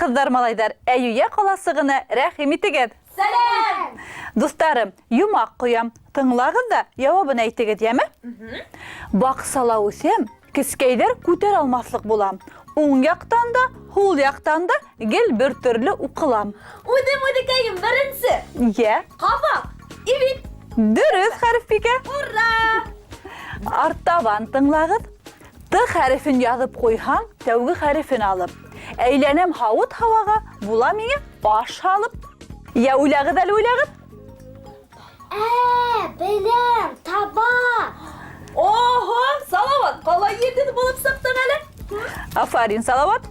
Ҡыҙҙар, малайҙар, Әйүйә ҡаласығына рәхим итегеҙ! Сәләм! Дуҫтарым, йомаҡ ҡоям. Тыңлағыҙ ҙа, яуабын әйтегеҙ, йәме? Баҡсала үҫәм, кескәйҙәр күтәрә алмаҫлыҡ булам. Уң яҡтан да, һул яҡтан да гел бер төрлө уҡылам. Үҙем үҙекәйем беренсе. Йә. Ҡабаҡ. Ивит. Дөрөҫ, Хәрефбикә. Ура! Артабан тыңлағыҙ. Т хәрефен яҙып ҡуйһаң, тәүге хәрефен алып. Әйләнәм һауыт һауаға, була миңә аш һалып. Йә, уйлағыҙ әле, уйлағыҙ. Ә, беләм, таба. Ого, Салават, ҡалай етеҙ булып сыҡтың әле. Афарин, Салават.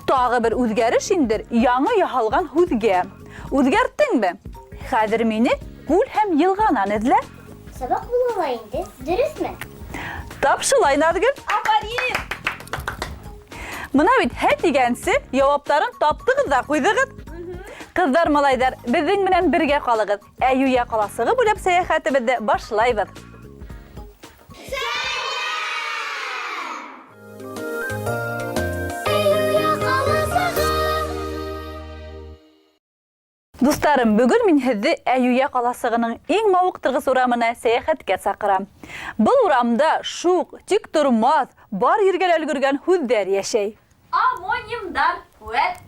Тағы бер үҙгәреш индер яңы яһалған һүҙгә. Үҙгәрттеңме? Хәҙер мине күл һәм йылғанан эҙлә. Сабаҡ була ла инде, дөрөҫмө? Тап шулай, Наҙгөл. Афарин! Бына бит һә тигәнсе яуаптарын таптығыҙ ҙа ҡуйҙығыҙ. Ҡыҙҙар, малайҙар, беҙҙең менән бергә ҡалығыҙ. Әйүйә ҡаласығы буйлап сәйәхәтебеҙҙе башлайбыҙ. Әйүйә ҡаласығы! Дуҫтарым, бөгөн мин һеҙҙе Әйүйә ҡаласығының иң мауыҡтырғыс урамына сәйәхәткә саҡырам. Был урамда шуҡ, тик тормаҫ, бар ергә лә өлгөргән һүҙҙәр йәшәй. Амонимдар, вәт.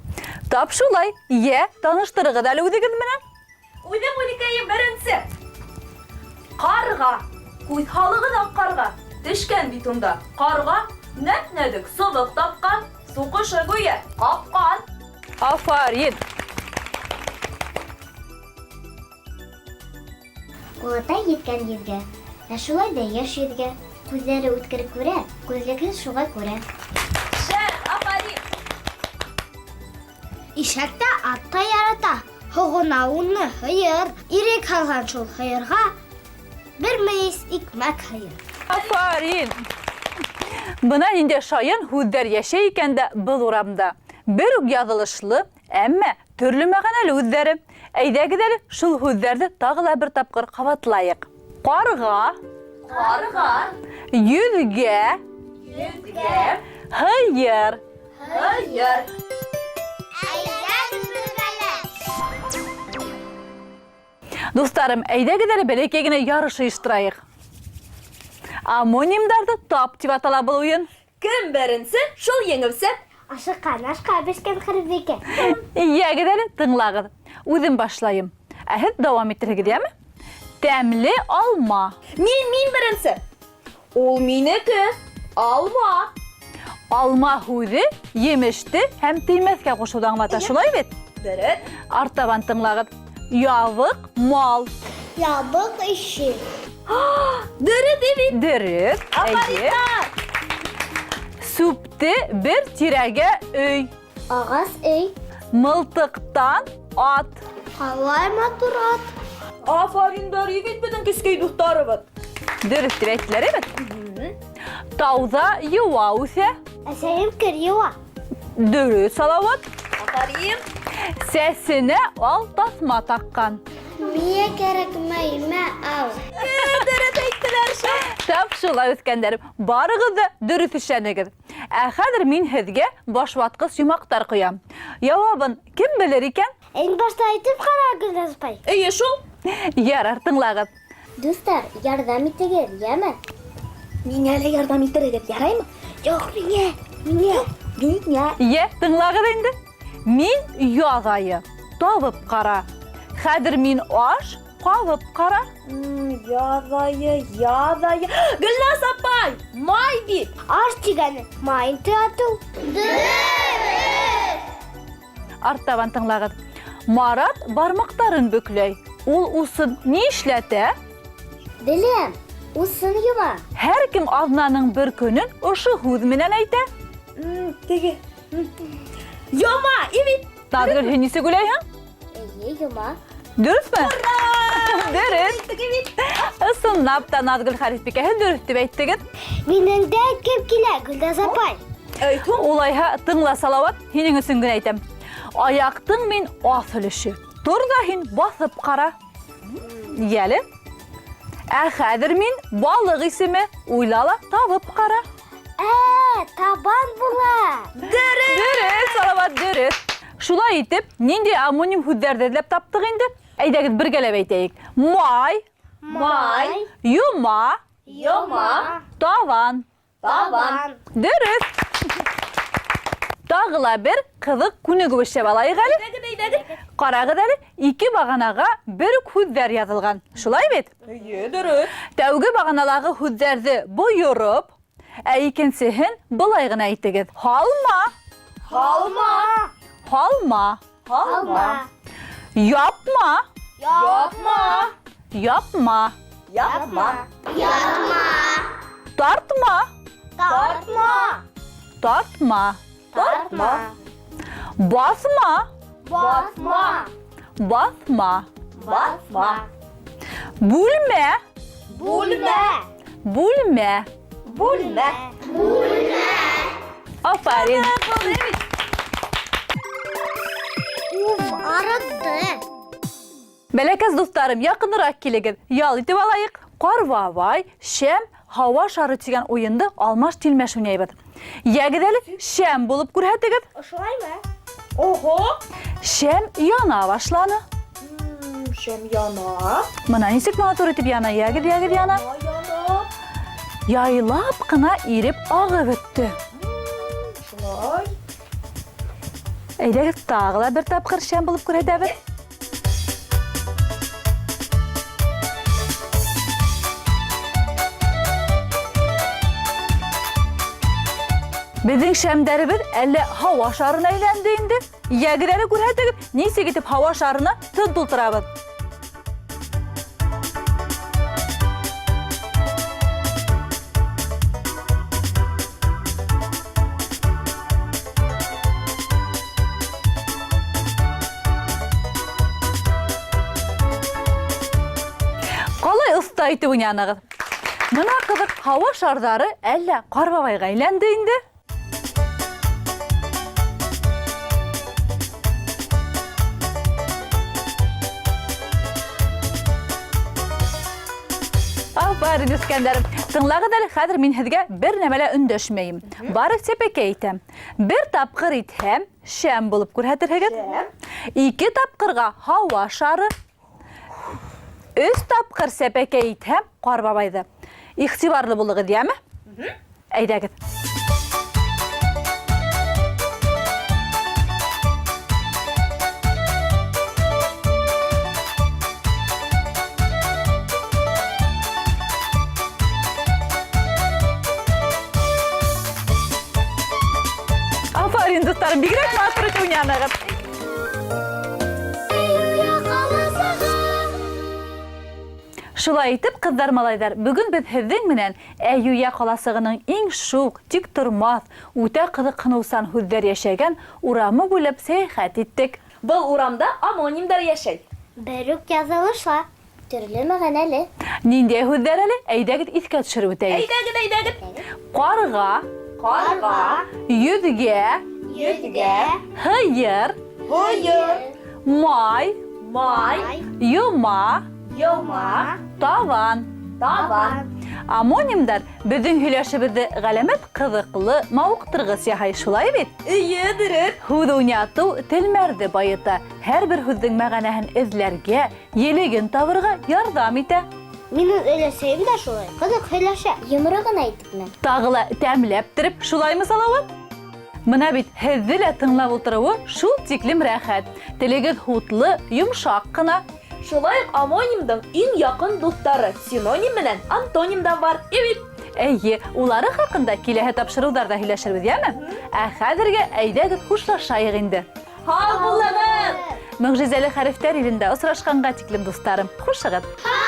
Тап шулай. Йә, таныштырығыҙ әле үҙегеҙ менән. Үҙем үҙекәйем беренсе. Ҡарға. Күҙ һалығыҙ аҡ ҡарға. Төшкән бит унда ҡарға. Нәп-нәҙек сыбыҡ тапҡан. Суҡышы гүйә ҡапҡан. Афарин! Олатай еткән йөҙгә, ә шулай ҙа йәш йөҙгә. Күҙҙәре үткер күрә, күҙлегеһеҙ шуға күрә. Шәп, афарин! Ишәк тә, ат та ярата, һоғона уны һыйыр. Ирек һалған шул һыйырға бер мейес икмәк һыйыр. Афарин! Бына ниндәй шаян һүҙҙәр йәшәй икән дә был урамда. Бер үк яҙылышлы, әммә төрлө мәғәнәле үҙҙәре. Әйҙәгеҙ әле шул һүҙҙәрҙе тағы ла бер тапҡыр ҡабатлайыҡ. Ҡарға. Ҡарға. Йөҙгә. Йөҙгә. Һыйыр. Һыйыр. Әйҙәгеҙ бергәләп. Дуҫтарым, әйҙәгеҙ әле бәләкәй генә ярыш ойошторайыҡ. Амонимдарҙы тап тип атала был уйын. Кем беренсе, шул еңеүсе. Ашыҡҡан ашҡа бешкән Хәрбикә. Йәгеҙ әле, тыңлағыҙ. Үҙем башлайым. Ә һеҙ дауам итерһегеҙ, йәме? Тәмле алма. Мин, мин беренсе. Ул минеке. Алма. Алма һүҙе емеште һәм теймәҫкә ҡушыуҙы аңлата, шулай бит? Дөрөҫ. Артабан тыңлағыҙ. Ябыҡ мал. Ябыҡ ишек. Дөрөҫ бит. Дөрөҫ. Әйе. Сүпте бер тирәгә өй. Ағас өй. Мылтыҡтан ат. Ҡалай матур ат. Афариндар, егет беҙҙең кескәй дуҫтарыбыҙ. Дөрөҫ тип әйттеләр, әйбәт. Тауҙа йыуа үҫә. Әсәйем кер йыуа. Дөрөҫ, Салауат. Афарин. Сәсенә ал таҫма таҡҡан. Миңә кәрәкмәй, мә, ал. Дөрөҫ әйттеләр шул. Тап шулай, үҫкәндәрем. Барығыҙ ҙа дөрөҫ эшләнегеҙ. Ә хәҙер мин һеҙгә башватҡыс йомаҡтар ҡоям. Яуабын кем белер икән? Иң башта әйтеп ҡара, Гөлназ апай. Эйе шул. Ярар, тыңлағыҙ. Дуҫтар, ярҙам итегеҙ, йәме? Миңә лә ярҙам итерегеҙ, яраймы? Юҡ, миңә, миңә. Миңә. Йә, тыңлағыҙ инде. Мин яҙ айы, табып ҡара. Хәҙер мин аш, ҡабып ҡара. Яҙ айы, яҙ айы. Гөлназ апай, май бит. Аш тигәне майын төятыу. Дөрөҫ! Артабан тыңлағыҙ. Марат бармаҡтарын бөкләй. Ул усын ни эшләтә? Беләм, усын йома. Һәр кем аҙнаның бер көнөн ошо һүҙ менән әйтә. Теге. Йома, ивит. Назгөл, һин нисек уйлайһың? Эйе, йома. Дөрөҫмө? Дөрөҫ. Теге бит. Ысынлап та, Назгөл Хәрифбикәһе дөрөҫ тип әйттегеҙ. Минең дә әйткем килә, Гөлназ апай. Әйт һуң. Улайһа, тыңла, Салауат, һинең өсөн генә әйтәм. Аяҡтың мин аҫ өлөшө. Тор ҙа һин баҫып ҡара. Йәле. Ә хәҙер мин балыҡ исеме. Уйла ла табып ҡара. Ә, табан була. Дөрөҫ. Дөрөҫ, Салауат, дөрөҫ. Шулай итеп, нинди омоним һүҙҙәрҙе эҙләп таптыҡ инде? Әйҙәгеҙ бергәләп әйтәйек. Май, Май, йома, йома, таван. Табан. Дөрөҫ. Тағы ла бер ҡыҙыҡ күнегеү эшләп алайыҡ әле. Әйҙәгеҙ, әйҙәгеҙ. Ҡарағыҙ әле, ике бағанаға бер үк һүҙҙәр яҙылған. Шулай бит? Эйе, дөрөҫ. Тәүге бағаналағы һүҙҙәрҙе бойороп, ә икенсеһен былай ғына әйтегеҙ. Һалма, Һалма, һалма, һалма. Япма, Япма, япма, япма. Япма. Тартма, Тартма. тартма, Тартма. Баҫма, Баҫма. баҫма, Баҫма. Бүлмә, Бүлмә. бүлмә. Бүлмә. Афарин. Уф, арытты. Бәләкәс дуҫтарым, яҡыныраҡ килегеҙ. Ял итеп алайыҡ. Ҡар бабай, шәм, һауа шары тигән уйынды алмаш-тилмәш уйнайбыҙ. Йәгеҙ әле, шәм булып күрһәтегеҙ. Ошолаймы? Ого! Шәм яна башланы. Шәм яна. Мына нисек матур итеп яна, йәгеҙ, йәгеҙ яна. Яна. Яйлап ҡына иреп ағып бөттө. Шулай. Әйҙәгеҙ, тағы ла бер тапҡыр шәм булып күрһәтәбеҙ. Беҙҙең шәмдәребеҙ әллә һауа шарына әйләнде инде. Йәгеҙ әле күрһәтегеҙ, нисек итеп һауа шарына тын тултырабыҙ. Ҡалай оҫта итеп уйнанығыҙ. Мына ҡыҙыҡ, һауа шарҙары әллә ҡар бабайға әйләнде инде. Афарин, Искәндәрем. Тыңлағыҙ әле, хәҙер мин һеҙгә бер нәмә лә өндәшмәйем. Бары сәпәкәй әйтәм. Бер тапҡыр итһәм, шәм булып күрһәтерһегеҙ. Шәм. Ике тапҡырға һауа шары. Өс тапҡыр сәпәкәй итһәм, ҡар бабайҙы. Иғтибарлы булығыҙ, йәме? Әйҙәгеҙ. Афарин, дуҫтарым, бигерәк матур итеп уйнанығыҙ. Шулай итеп, ҡыҙҙар, малайҙар, бөгөн беҙ һеҙҙең менән Әйүйә ҡаласығының иң шуҡ, тик тормаҫ, үтә ҡыҙыҡһыныусан һүҙҙәр йәшәгән урамы буйлап сәйәхәт иттек. Был урамда омонимдар йәшәй. Бер үк яҙылышла, төрлө мәғәнәле. Ниндәй һүҙҙәр әле? Әйҙәгеҙ иҫкә төшөрөп үтәйек. Әйҙәгеҙ, әйҙәгеҙ. Ҡарға, Ҡарға, йөҙгә, йөҙгә, һыйыр, һыйыр, май, май, йома, йома, таван. Табан. Омонимдар беҙҙең һөйләшебеҙҙе ғәләмәт ҡыҙыҡлы, мауыҡтырғыс яһай, шулай бит? Эйе, дөрөҫ. Һүҙ уйнатыу телмәрҙе байыта, һәр бер һүҙҙең мәғәнәһен эҙләргә, елеген табырға ярҙам итә. Минең өләсәйем дә шулай ҡыҙыҡ һөйләшә. Йомро ғына итепме? Тағы ла тәмләп тереп, шулаймы, Салауат? Мына бит һеҙҙе лә тыңлап ултырыуы шул тиклем рәхәт. Телегеҙ һутлы, йомшаҡ ҡына. Шулай уҡ омонимдың иң яҡын дуҫтары синоним менән антоним да бар. Эйе, Эйе, улары хаҡында киләһе тапшырыуҙарҙа һөйләшербеҙ, йәме? Ә хәҙергә әйҙәгеҙ хушлашайыҡ инде. Һау булығыҙ! Мөғжизәле хәрефтәр илендә осрашҡанға тиклем, дуҫтарым. Хушығыҙ! Һау!